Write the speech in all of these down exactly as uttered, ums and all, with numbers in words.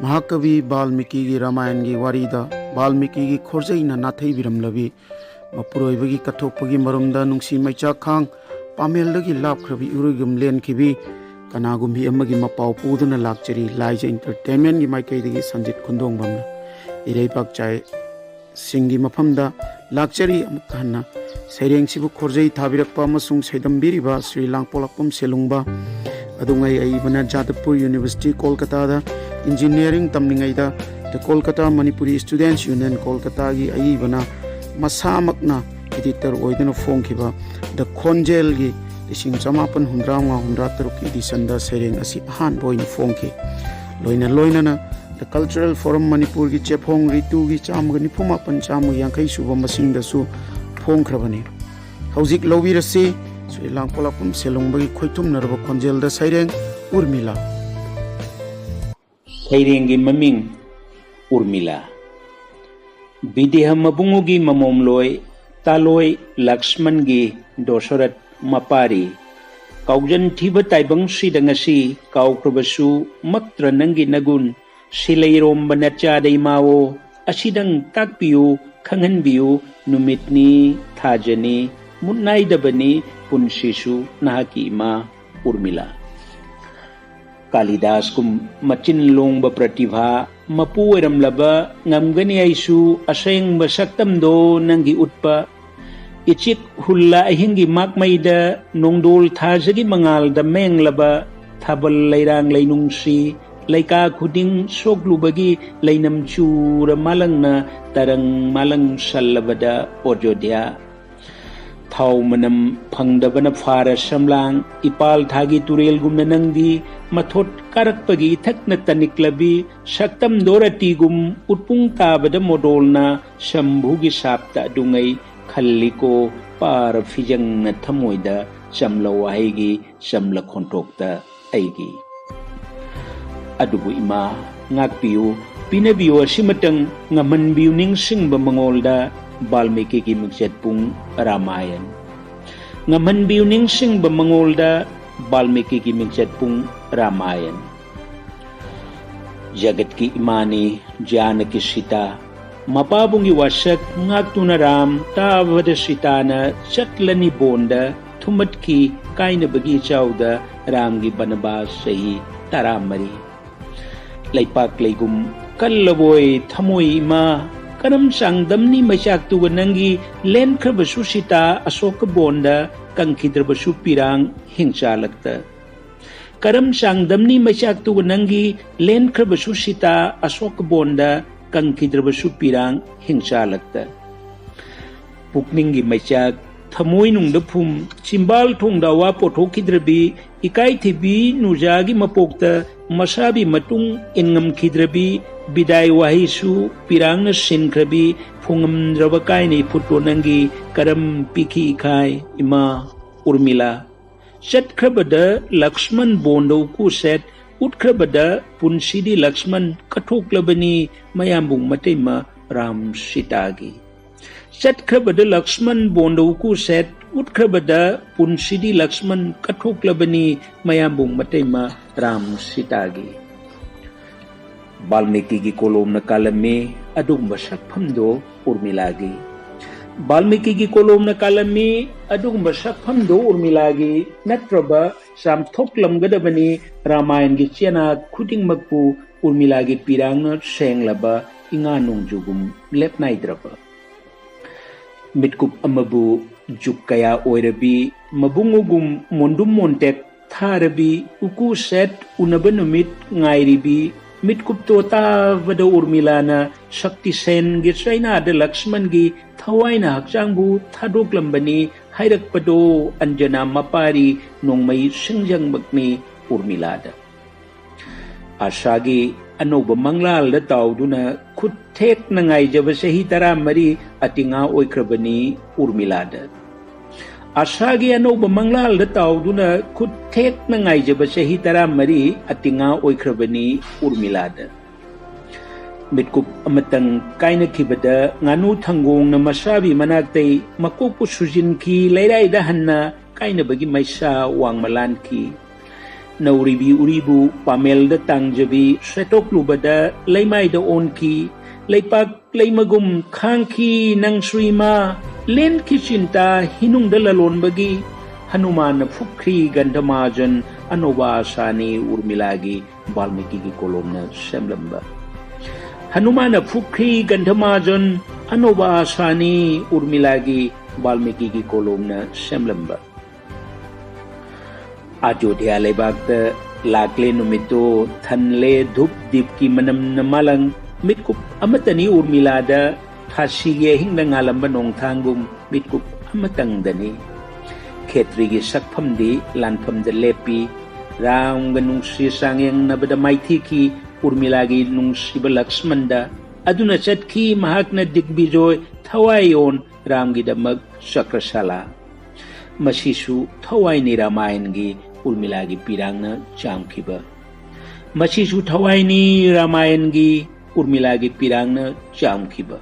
ꯃꯍꯥꯀꯕꯤ ꯕꯥꯜꯃꯤꯀꯤꯒꯤ ꯔꯥꯃꯥꯌꯟꯒꯤ ꯋꯥꯔꯤꯗ ꯕꯥꯜꯃꯤꯀꯤꯒꯤ ꯈꯣꯔꯖꯩꯅ ꯅꯥꯊꯩꯕꯤꯔꯝꯂꯕꯤ ꯃꯄꯨꯔꯣꯏꯕꯒꯤ ꯀꯠꯊꯣꯛꯄꯒꯤ ꯃꯔꯨꯝꯗ ꯅꯨꯡꯁꯤ ꯃꯩꯆꯥꯛ ꯈꯥꯡ ꯄꯥꯃꯦꯜꯗꯒꯤ ꯂꯥꯞꯈ꯭ꯔꯕꯤ ꯏꯔꯣꯏꯒꯨꯝ ꯂꯦꯟꯈꯤꯕꯤ ꯀꯅꯥꯒꯨꯝꯕꯤ ꯑꯃꯒꯤ ꯃꯄꯥꯎ ꯄꯨꯗꯨꯅ ꯂꯥꯛꯆꯔꯤ꯫ ꯂꯥꯏꯖ ꯏꯟꯇꯔꯇꯦꯟꯃꯦꯟꯒꯤ ꯃꯥꯏꯀꯩꯗꯒꯤ ꯁꯟꯖꯤꯠ ꯈꯨꯟꯗꯣꯡꯕꯝꯅ ꯏꯔꯩꯕꯥꯛ ꯆꯥꯏ ꯁꯤꯡꯒꯤ ꯃꯐꯝꯗ ꯂꯥꯛꯆꯔꯤ꯫ ꯑꯃꯨꯛ ꯍꯟꯅ ꯁꯩꯔꯦꯡꯁꯤꯕꯨ ꯈꯣꯔꯖꯩ ꯊꯥꯕꯤꯔꯛꯄ ꯑꯃꯁꯨꯡ ꯁꯩꯗꯝꯕꯤꯔꯤꯕ ꯁ꯭ꯔꯤ ꯂꯥꯡꯄꯣꯛꯂꯥꯛꯄꯝ ꯁꯦꯂꯨꯡꯕ ꯑꯗꯨꯉꯩ ꯑꯏꯕꯅ ꯖꯥꯗꯕꯄꯨꯔ ꯌꯨꯅꯤꯚꯔꯁꯤꯇꯤ ꯀꯣꯜꯀꯇꯥꯗ ꯏꯟꯖꯤꯅꯤꯌꯥꯔꯤꯡ ꯇꯝꯂꯤꯉꯩꯗ ꯗ ꯀꯣꯜꯀꯇꯥ ꯃꯅꯤꯄꯨꯔꯤ ꯁ꯭ꯇꯨꯗꯦꯟꯠꯁ ꯌꯨꯅꯤꯌꯟ ꯀꯣꯜꯀꯇꯥꯒꯤ ꯑꯏꯕꯅ ꯃꯁꯥꯃꯛꯅ ꯏꯗꯤꯇꯔ ꯑꯣꯏꯗꯨꯅ ꯐꯣꯡꯈꯤꯕ ꯗ ꯈꯣꯟꯖꯦꯜꯒꯤ ꯂꯤꯁꯤꯡ ꯆꯃꯥꯄꯟ ꯍꯨꯝꯗ꯭ꯔꯥ ꯃꯉꯥ ꯍꯨꯝꯗ꯭ꯔꯥ ꯇꯔꯨꯛꯀꯤ ꯏꯗꯤꯁꯟꯗ ꯁꯩꯔꯦꯡ ꯑꯁꯤ ꯑꯍꯥꯟꯕ ꯑꯣꯏꯅ ꯐꯣꯡꯈꯤ꯫ ꯂꯣꯏꯅ ꯂꯣꯏꯅꯅ ꯗ ꯀꯜꯆꯔꯦꯜ ꯐꯣꯔꯝ ꯃꯅꯤꯄꯨꯔꯒꯤ ꯆꯦꯐꯣꯡ ꯔꯤꯇꯨꯒꯤ ꯆꯥꯝꯃꯒ ꯅꯤꯐꯨ ꯃꯥꯄꯟ, ꯆꯥꯝꯃꯒ ꯌꯥꯡꯈꯩ ꯁꯨꯕ ꯃꯁꯤꯡꯗꯁꯨ ꯐꯣꯡꯈ꯭ꯔꯕꯅꯤ꯫ ꯍꯧꯖꯤꯛ ꯂꯧꯕꯤꯔꯁꯤ ꯁ꯭ꯔꯤ ꯂꯥꯡꯄꯣꯛꯂꯥꯛꯄꯝ ꯁꯦꯂꯨꯡꯕꯒꯤ ꯈꯣꯏꯊꯨꯝꯅꯔꯕ ꯈꯣꯟꯖꯦꯜꯗ ꯁꯩꯔꯦꯡ ꯎꯔꯃꯤꯂꯥ꯫ ꯁꯩꯔꯦꯡꯒꯤ ꯃꯃꯤꯡ ꯎꯔꯃꯤꯂꯥ꯫ ꯕꯤꯗꯤꯍ ꯃꯕꯨꯡꯉꯣꯒꯤ ꯃꯃꯣꯝꯂꯣꯏ ꯇꯥꯂꯣꯏ ꯂꯛꯁꯃꯟꯒꯤ ꯗꯣꯁꯔꯠ ꯃꯄꯥꯔꯤ꯫ ꯀꯥꯎꯖꯟ ꯊꯤꯕ ꯇꯥꯏꯕꯪꯁꯤꯗ ꯉꯁꯤ ꯀꯥꯎꯈ꯭ꯔꯕꯁꯨ ꯃꯛꯇ꯭ꯔ ꯅꯪꯒꯤ ꯅꯒꯨꯟ꯫ ꯁꯤꯂꯩꯔꯣꯝꯕ ꯅꯆꯥꯗ ꯏꯃꯥꯋꯣ, ꯑꯁꯤꯗꯪ ꯇꯥꯛꯄꯤꯌꯨ, ꯈꯪꯍꯟꯕꯤꯌꯨ, ꯅꯨꯃꯤꯠꯅꯤ, ꯊꯥꯖꯅꯤ, ꯃꯨꯠꯅꯥꯏꯗꯕꯅꯤ ꯄꯨꯟꯁꯤꯁꯨ ꯅꯍꯥꯛꯀꯤ ꯏꯃꯥ ꯎꯔꯃꯤꯂꯥ꯫ ꯀꯥꯂꯤꯗꯥꯁꯀꯨꯝ ꯃꯆꯤꯟ ꯂꯣꯡꯕ ꯄ꯭ꯔꯇꯤꯚꯥ ꯃꯄꯨ ꯑꯣꯏꯔꯝꯂꯕ ꯉꯝꯒꯅꯤ ꯑꯩꯁꯨ ꯑꯁꯦꯡꯕ ꯁꯛꯇꯝꯗꯣ ꯅꯪꯒꯤ ꯎꯠꯄ꯫ ꯏꯆꯤꯛ ꯍꯨꯜꯂ ꯑꯍꯤꯡꯒꯤ ꯃꯥꯛꯃꯩꯗ ꯅꯣꯡꯗꯣꯜ ꯊꯥꯖꯒꯤ ꯃꯉꯥꯜꯗ ꯃꯦꯡꯂꯕ ꯊꯥꯕꯜ ꯂꯩꯔꯥꯡ ꯂꯩꯅꯨꯡꯁꯤ ꯂꯩꯀꯥ ꯈꯨꯗꯤꯡ ꯁꯣꯛꯂꯨꯕꯒꯤ ꯂꯩꯅꯝ ꯆꯨꯔ ꯃꯥꯂꯪꯅ ꯇꯔꯪ ꯃꯥꯂꯪ ꯁꯜꯂꯕꯗ ꯑꯣꯖꯣꯙ꯭ꯌꯥ꯫ ꯊꯥꯎ ꯃꯅꯝ ꯐꯪꯗꯕꯅ ꯐꯥꯔ ꯁꯝꯂꯥꯡ, ꯏꯄꯥꯜ ꯊꯥꯒꯤ ꯇꯨꯔꯦꯜꯒꯨꯝꯅ ꯅꯪꯗꯤ ꯃꯊꯣꯠ ꯀꯥꯔꯛꯄꯒꯤ ꯏꯊꯛꯅ ꯇꯅꯤꯛꯂꯕꯤ ꯁꯛꯇꯝꯗꯣ ꯔꯇꯤꯒꯨꯝ ꯎꯠꯄꯨꯡ ꯇꯥꯕꯗ ꯃꯣꯗꯣꯜꯅ ꯁꯝꯚꯨꯒꯤ ꯁꯥꯞꯇ ꯑꯗꯨꯉꯩ ꯈꯜꯂꯤꯀꯣ ꯄꯥꯔ ꯐꯤꯖꯪꯅ ꯊꯃꯣꯏꯗ ꯆꯝꯂꯧ ꯋꯥꯍꯩꯒꯤ ꯆꯝꯂ ꯈꯣꯟꯊꯣꯛꯇ ꯑꯩꯒꯤ꯫ ꯑꯗꯨꯕꯨ ꯏꯃꯥ, ꯉꯥꯛꯄꯤꯌꯨ, ꯄꯤꯅꯕꯤꯌꯨ ꯑꯁꯤꯃꯇꯪ ꯉꯝꯍꯟꯕꯤꯌꯨ ꯅꯤꯡꯁꯤꯡꯕ ꯃꯉꯣꯜꯗ ꯕꯥꯜꯃꯤꯀꯤꯒꯤ ꯃꯤꯡꯆꯠ ꯄꯨꯡ ꯔꯥꯃꯥꯌꯟ꯫ ꯉꯝꯍꯟꯕꯤꯌꯨ ꯅꯤꯡꯁꯤꯡꯕ ꯃꯉꯣꯜꯗ ꯕꯥꯜꯃꯤꯀꯤꯒꯤ ꯃꯤꯡꯆꯠ ꯄꯨꯡ ꯔꯥꯃꯥꯌꯟ꯫ ꯖꯒꯠꯀꯤ ꯏꯃꯥꯅꯤ ꯖꯥꯅꯀꯤ ꯁꯤꯇꯥ꯫ ꯃꯄꯥꯕꯨꯡꯒꯤ ꯋꯥꯁꯛ ꯉꯥꯛꯇꯨꯅ ꯔꯥꯝ ꯇꯥꯕꯗ ꯁꯤꯇꯥꯅ ꯆꯠꯂꯅꯤ ꯕꯣꯟꯗ ꯊꯨꯝꯃꯠꯈꯤ ꯀꯥꯏꯅꯕꯒꯤ ꯏꯆꯥꯎꯗ ꯔꯥꯝꯒꯤ ꯕꯅꯕꯥꯁ ꯆꯍꯤ ꯇꯔꯥꯃꯔꯤ꯫ ꯂꯩꯄꯥꯛ ꯂꯩꯒꯨꯝ ꯀꯜꯂꯕꯣꯏ ꯊꯃꯣꯏ ꯏꯃꯥ, ꯀꯔꯝ ꯆꯥꯡꯗꯝꯅꯤ ꯃꯩꯆꯥꯛꯇꯨꯒ ꯅꯪꯒꯤ ꯂꯦꯟꯈ꯭ꯔꯕꯁꯨ ꯁꯤꯇꯥ ꯑꯁꯣꯛꯀ ꯕꯣꯟꯗ ꯀꯪꯈꯤꯗ꯭ꯔꯕꯁꯨ ꯄꯤꯔꯥꯡ ꯍꯤꯡꯆꯥꯂꯛꯇ꯫ ꯀꯔꯝ ꯆꯥꯡꯗꯝꯅꯤ ꯃꯩꯆꯥꯛꯇꯨꯒ ꯅꯪꯒꯤ ꯂꯦꯟꯈ꯭ꯔꯕꯁꯨ ꯁꯤꯇꯥ ꯑꯁꯣꯛꯀ ꯕꯣꯟꯗ ꯀꯪꯈꯤꯗ꯭ꯔꯕꯁꯨ ꯄꯤꯔꯥꯡ ꯍꯤꯡꯆꯥꯂꯛꯇ꯫ ꯄꯨꯛꯅꯤꯡꯒꯤ ꯃꯩꯆꯥꯛ ꯊꯃꯣꯏꯅꯨꯡꯗ ꯐꯨꯝ ꯆꯤꯝꯕꯥꯜ ꯊꯣꯡꯗ ꯑꯋꯥ ꯄꯣꯠꯊꯣꯛꯈꯤꯗ꯭ꯔꯕꯤ ꯏꯀꯥꯏꯊꯤꯕꯤ ꯅꯨꯖꯥꯒꯤ ꯃꯄꯣꯛꯇ ꯃꯁꯥꯕꯤ ꯃꯇꯨꯡ ꯏꯟꯉꯝꯈꯤꯗ꯭ꯔꯕꯤ ꯕꯤꯗꯥꯏ ꯋꯥꯍꯩꯁꯨ ꯄꯤꯔꯥꯡꯅ ꯁꯤꯟꯈ꯭ꯔꯕꯤ ꯐꯨꯡꯉꯝꯗ꯭ꯔꯕ ꯀꯥꯏꯅ ꯏꯐꯨꯠꯇꯣ ꯅꯪꯒꯤ ꯀꯔꯝ ꯄꯤꯈꯤ ꯏꯈꯥꯏ ꯏꯃꯥ ꯎꯔꯃꯤꯂꯥ꯫ ꯆꯠꯈ꯭ꯔꯕꯗ ꯂꯛꯁꯃꯟ ꯕꯣꯟꯗ ꯎꯀꯨ ꯁꯦꯠ ꯎꯠꯈ꯭ꯔꯕꯗ ꯄꯨꯟꯁꯤꯗꯤ ꯂꯛꯁꯃꯟ ꯀꯠꯊꯣꯛꯂꯕꯅꯤ ꯃꯌꯥꯝꯕꯨꯡ ꯃꯇꯩꯃ ꯔꯥꯝ ꯁꯤꯇꯥꯒꯤ꯫ ꯆꯠꯈ꯭ꯔꯕꯗ ꯂꯛꯁꯃꯟ ꯕꯣꯟꯗ ꯎꯀꯨ ꯁꯦꯠ ꯎꯠꯈ꯭ꯔꯕꯗ ꯄꯨꯟꯁꯤꯗꯤ ꯂꯛꯁꯃꯟ ꯀꯠꯊꯣꯛꯂꯕꯅꯤ ꯃꯌꯥꯝꯕꯨꯡ ꯃꯇꯩꯃ ꯔꯥꯝ ꯁꯤꯇꯥꯒꯤ꯫ ꯕꯥꯜꯃꯤꯀꯤꯒꯤ ꯀꯣꯂꯣꯝꯅ ꯀꯥꯂꯝꯃꯤ ꯑꯗꯨꯒꯨꯝꯕ ꯁꯛꯐꯝꯗꯣ ꯎꯔꯃꯤꯂꯥꯒꯤ꯫ ꯕꯥꯜꯃꯤꯀꯤꯒꯤ ꯀꯣꯂꯣꯝꯅ ꯀꯥꯂꯝꯃꯤ ꯑꯗꯨꯒꯨꯝꯕ ꯁꯛꯐꯝꯗꯣ ꯎꯔꯃꯤꯂꯥꯒꯤ ꯅꯠꯇ꯭ꯔꯕ ꯆꯥꯝꯊꯣꯛꯂꯝꯒꯗꯕꯅꯤ ꯔꯥꯃꯥꯌꯟꯒꯤ ꯆꯦꯅꯥ ꯈꯨꯗꯤꯡꯃꯛꯄꯨ ꯎꯔꯃꯤꯂꯥꯒꯤ ꯄꯤꯔꯥꯡꯅ ꯁꯦꯡꯂꯕ ꯏꯉꯥ ꯅꯣꯡꯖꯨꯒꯨꯝ ꯂꯦꯞꯅꯥꯏꯗ꯭ꯔꯕ꯫ ꯃꯤꯠꯀꯨꯞ ꯑꯃꯕꯨ ꯖꯨꯛ ꯀꯌꯥ ꯑꯣꯏꯔꯕꯤ ꯃꯕꯨꯡꯉꯣꯒꯨꯝ ꯃꯣꯟꯗꯨꯝ ꯃꯣꯟꯇꯦꯛ ꯊꯥꯔꯕꯤ ꯎꯀꯨ ꯁꯦꯠ ꯎꯅꯕ ꯅꯨꯃꯤꯠ ꯉꯥꯏꯔꯤꯕꯤ ꯃꯤꯠꯀꯨꯞꯇꯣ ꯇꯥꯕꯗ ꯎꯔꯃꯤꯂꯥꯅ ꯁꯛꯇꯤꯁꯦꯟꯒꯤ ꯆꯩꯅꯥꯗ ꯂꯛꯁꯃꯟꯒꯤ ꯊꯋꯥꯏꯅ ꯍꯛꯆꯥꯡꯕꯨ ꯊꯥꯗꯣꯛꯂꯝꯕꯅꯤ ꯍꯥꯏꯔꯛꯄꯗꯣ ꯑꯟꯖꯅꯥ ꯃꯄꯥꯔꯤ ꯅꯣꯡꯃꯩ ꯁꯤꯡꯖꯪꯃꯛꯅꯤ ꯎꯔꯃꯤꯂꯥꯗ꯫ ꯑꯥꯁꯥꯒꯤ ꯑꯅꯧꯕ ꯃꯪꯂꯥꯜꯗ ꯇꯥꯎꯗꯨꯅ ꯈꯨꯠ ꯊꯦꯛꯅ ꯉꯥꯏꯖꯕ ꯆꯍꯤ ꯇꯔꯥꯃꯔꯤ ꯑꯇꯤꯉꯥ ꯑꯣꯏꯈ꯭ꯔꯕꯅꯤ ꯎꯔꯃꯤꯂꯥꯗ꯫ ꯑꯥꯁꯥꯒꯤ ꯑꯅꯧꯕ ꯃꯪꯂꯥꯜꯗ ꯇꯥꯎꯗꯨꯅ ꯈꯨꯠ ꯊꯦꯛꯅ ꯉꯥꯏꯖꯕ ꯆꯍꯤ ꯇꯔꯥꯃꯔꯤ ꯑꯇꯤꯉꯥ ꯑꯣꯏꯈ꯭ꯔꯕꯅꯤ ꯎꯔꯃꯤꯂꯥꯗ꯫ ꯃꯤꯠꯀꯨꯞ ꯑꯃꯇꯪ ꯀꯥꯏꯅꯈꯤꯕꯗ ꯉꯥꯅꯨ ꯊꯪꯒꯣꯡꯅ ꯃꯁꯥꯕꯤ ꯃꯅꯥꯛꯇꯩ ꯃꯀꯣꯛꯄꯨ ꯁꯨꯖꯤꯟꯈꯤ ꯂꯩꯔꯥꯏꯗ ꯍꯟꯅ ꯀꯥꯏꯅꯕꯒꯤ ꯃꯩꯁꯥ ꯋꯥꯡꯃ ꯂꯥꯟꯈꯤ꯫ ꯅꯧꯔꯤꯕꯤ ꯎꯔꯤꯕꯨ ꯄꯥꯃꯦꯜꯗ ꯇꯥꯡꯖꯕꯤ ꯁꯦꯠꯇꯣꯛꯂꯨꯕꯗ ꯂꯩꯃꯥꯏꯗ ꯑꯣꯟꯈꯤ꯫ ꯂꯩꯄꯥꯛ ꯂꯩꯃꯒꯨꯝ ꯈꯥꯡꯈꯤ ꯅꯪꯁꯨ ꯏꯃꯥ꯫ ꯂꯦꯟꯈꯤ ꯆꯤꯟꯇꯥ ꯍꯤꯅꯨꯡꯗ ꯂꯂꯣꯟꯕꯒꯤ꯫ ꯍꯅꯨꯃꯥꯟꯅ ꯐꯨꯛꯈ꯭ꯔꯤ ꯒꯟꯙꯃꯥꯖꯟ ꯑꯅꯧꯕ ꯑꯁꯥꯅꯤ ꯎꯔꯃꯤꯂꯥꯒꯤ꯫ ꯕꯥꯜꯃꯤꯀꯤꯒꯤ ꯀꯣꯂꯣꯝꯅ ꯁꯦꯝꯂꯝꯕ꯫ ꯍꯅꯨꯃꯥꯟꯅ ꯐꯨꯛꯈ꯭ꯔꯤ ꯒꯟꯙꯃꯥꯖꯟ ꯑꯅꯧꯕ ꯑꯁꯥꯅꯤ ꯎꯔꯃꯤꯂꯥꯒꯤ꯫ ꯕꯥꯜꯃꯤꯀꯤꯒꯤ ꯀꯣꯂꯣꯝꯅ ꯁꯦꯝꯂꯝꯕ꯫ ꯑꯖꯣꯙ꯭ꯌꯥ ꯂꯩꯕꯥꯛꯇ ꯂꯥꯛꯂꯦ ꯅꯨꯃꯤꯠꯇꯣ꯫ ꯊꯟꯂꯦ ꯙꯨꯞ ꯗꯤꯞꯀꯤ ꯃꯅꯝꯅ ꯃꯥꯂꯪ꯫ ꯃꯤꯠꯀꯨꯞ ꯑꯃꯠꯇꯅꯤ ꯎꯔꯃꯤꯂꯥꯗ꯫ ꯊꯥꯁꯤꯒꯤ ꯑꯍꯤꯡꯗ ꯉꯥꯜꯂꯝꯕ ꯅꯣꯡꯊꯥꯡꯒꯨꯝ ꯃꯤꯠꯀꯨꯞ ꯑꯃꯇꯪꯗꯅꯤ꯫ ꯈꯦꯇ꯭ꯔꯤꯒꯤ ꯁꯛꯐꯝꯗꯤ ꯂꯥꯟꯐꯝꯗ ꯂꯦꯞꯄꯤ꯫ ꯔꯥꯝꯒ ꯅꯨꯡꯁꯤ ꯆꯥꯡꯌꯦꯡꯅꯕꯗ ꯃꯥꯏꯊꯤꯈꯤ ꯎꯔꯃꯤꯂꯥꯒꯤ ꯅꯨꯡꯁꯤꯕ ꯂꯛꯁꯃꯟꯗ꯫ ꯑꯗꯨꯅ ꯆꯠꯈꯤ ꯃꯍꯥꯛꯅ ꯗꯤꯒꯕꯤꯖꯣꯏ ꯊꯋꯥꯏꯌꯣꯟ ꯔꯥꯝꯒꯤꯗꯃꯛ ꯆꯀ꯭ꯔꯁꯥꯂꯥ꯫ ꯃꯁꯤꯁꯨ ꯊꯋꯥꯏꯅꯤ ꯔꯥꯃꯥꯌꯟꯒꯤ ꯎꯔꯃꯤꯂꯥꯒꯤ ꯄꯤꯔꯥꯡꯅ ꯆꯥꯝꯈꯤꯕ꯫ ꯃꯁꯤꯁꯨ ꯊꯋꯥꯏꯅꯤ ꯔꯥꯃꯥꯌꯟꯒꯤ ꯎꯔꯃꯤꯂꯥꯒꯤ ꯄꯤꯔꯥꯡꯅ ꯆꯥꯝꯈꯤꯕ꯫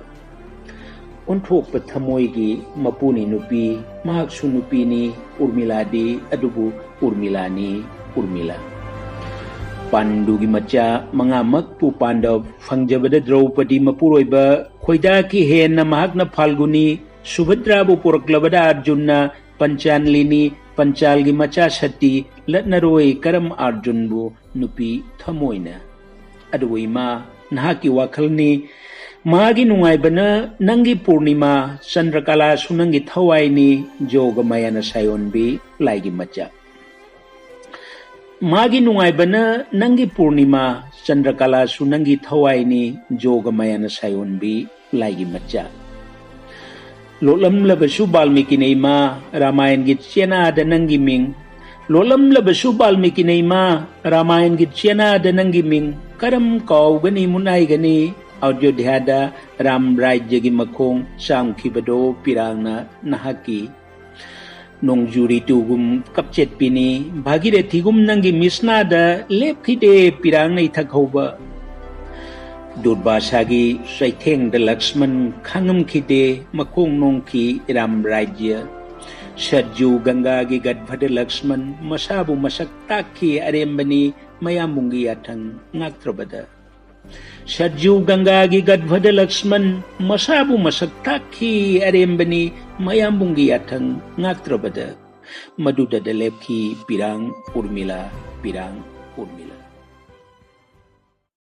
ꯑꯣꯟꯊꯣꯛꯄ ꯊꯃꯣꯏꯒꯤ ꯃꯄꯨꯅꯤ ꯅꯨꯄꯤ꯫ ꯃꯍꯥꯛꯁꯨ ꯅꯨꯄꯤꯅꯤ ꯎꯔꯃꯤꯂꯥꯗꯤ, ꯑꯗꯨꯕꯨ ꯎꯔꯃꯤꯂꯥꯅꯤ ꯎꯔꯃꯤꯂꯥ꯫ ꯄꯥꯟꯗꯨꯒꯤ ꯃꯆꯥ ꯃꯉꯥꯃꯛꯄꯨ ꯄꯥꯟꯗꯕ ꯐꯪꯖꯕꯗ ꯗ꯭ꯔꯧꯄꯗꯤ ꯃꯄꯨꯔꯣꯏꯕ ꯈꯣꯏꯗꯥꯈꯤ ꯍꯦꯟꯅ ꯃꯍꯥꯛꯅ ꯐꯥꯜꯒꯨꯅꯤ꯫ ꯁꯨꯚꯗ꯭ꯔꯥꯕꯨ ꯄꯨꯔꯛꯂꯕꯗ ꯑꯔꯖꯨꯟꯅ ꯄꯟꯆꯥꯟꯂꯤꯅꯤ꯫ ꯄꯟꯆꯥꯜꯒꯤ ꯃꯆꯥ ꯁꯇꯤ ꯂꯠꯅꯔꯣꯏ ꯀꯔꯝ ꯑꯔꯖꯨꯟꯕꯨ ꯅꯨꯄꯤ ꯊꯃꯣꯏꯅ꯫ ꯑꯗꯨꯕꯨ ꯏꯃꯥ, ꯅꯍꯥꯛꯀꯤ ꯋꯥꯈꯜꯅꯤ꯫ ꯃꯥꯒꯤ ꯅꯨꯡꯉꯥꯏꯕꯅ ꯅꯪꯒꯤ ꯄꯨꯔꯅꯤꯃꯥ, ꯆꯟꯗ꯭ꯔꯀꯂꯥꯁꯨ ꯅꯪꯒꯤ ꯊꯋꯥꯏꯅꯤ꯫ ꯖꯣꯒꯃꯌꯥꯅ ꯁꯥꯌꯣꯟꯕꯤ ꯂꯥꯏꯒꯤ ꯃꯆꯥ꯫ ꯃꯥꯒꯤ ꯅꯨꯡꯉꯥꯏꯕꯅ ꯅꯪꯒꯤ ꯄꯨꯔꯅꯤꯃꯥ, ꯆꯟꯗ꯭ꯔꯀꯂꯥꯁꯨ ꯅꯪꯒꯤ ꯊꯋꯥꯏꯅꯤ꯫ ꯖꯣꯒꯃꯌꯥꯅ ꯁꯥꯌꯣꯟꯕꯤ ꯂꯥꯏꯒꯤ ꯃꯆꯥ꯫ ꯂꯣꯠꯂꯝꯂꯕꯁꯨ ꯕꯥꯜꯃꯤꯀꯤꯅ ꯏꯃꯥ, ꯔꯥꯃꯥꯌꯟꯒꯤ ꯆꯦꯅꯥꯗ ꯅꯪꯒꯤ ꯃꯤꯡ꯫ ꯂꯣꯠꯂꯝꯂꯕꯁꯨ ꯕꯥꯜꯃꯤꯀꯤꯅ ꯏꯃꯥ, ꯔꯥꯃꯥꯌꯟꯒꯤ ꯆꯦꯅꯥꯗ ꯅꯪꯒꯤ ꯃꯤꯡ꯫ ꯀꯔꯝ ꯀꯥꯎꯒꯅꯤ ꯃꯨꯅꯥꯏꯒꯅꯤ ꯑꯌꯣꯙ꯭ꯌꯥꯗ ꯔꯥꯝ ꯔꯥꯖ꯭ꯌꯒꯤ ꯃꯈꯣꯡ ꯆꯥꯝꯈꯤꯕꯗꯣ ꯄꯤꯔꯥꯡꯅ ꯅꯍꯥꯛꯀꯤ꯫ ꯅꯣꯡꯖꯨ ꯔꯤꯇꯨꯒꯨꯝ ꯀꯞꯆꯦꯠꯄꯤꯅꯤ꯫ ꯚꯥꯒꯤꯔꯊꯤꯒꯨꯝ ꯅꯪꯒꯤ ꯃꯤꯁꯅꯥꯗ ꯂꯦꯞꯈꯤꯗꯦ ꯄꯤꯔꯥꯡꯅ ꯏꯊꯛ ꯍꯧꯕ꯫ ꯗꯨꯔꯕꯥꯁꯥꯒꯤ ꯆꯩꯊꯦꯡꯗ ꯂꯛꯁꯃꯟ ꯈꯥꯡꯉꯝꯈꯤꯗꯦ ꯃꯈꯣꯡ ꯅꯣꯡꯈꯤ ꯔꯥꯝ ꯔꯥꯖ꯭ꯌ꯫ ꯁꯔꯖꯨ ꯒꯪꯒꯥꯒꯤ ꯒꯗꯚꯗ ꯂꯛꯁꯃꯟ ꯃꯁꯥꯕꯨ ꯃꯁꯛ ꯇꯥꯛꯈꯤ ꯑꯔꯦꯝꯕꯅꯤ ꯃꯌꯥꯝꯕꯨꯡꯒꯤ ꯌꯥꯊꯪ ꯉꯥꯛꯇ꯭ꯔꯕꯗ꯫ ꯁꯔꯖꯨ ꯒꯪꯒꯥꯒꯤ ꯒꯗꯚꯗ ꯂꯛꯁꯃꯟ ꯃꯁꯥꯕꯨ ꯃꯁꯛ ꯇꯥꯛꯈꯤ ꯑꯔꯦꯝꯕꯅꯤ ꯃꯌꯥꯝꯕꯨꯡꯒꯤ ꯌꯥꯊꯪ ꯉꯥꯛꯇ꯭ꯔꯕꯗ꯫ ꯃꯗꯨꯗꯗ ꯂꯦꯞꯈꯤ ꯄꯤꯔꯥꯡ ꯎꯔꯃꯤꯂꯥ, ꯄꯤꯔꯥꯡ ꯎꯔꯃꯤꯂꯥ꯫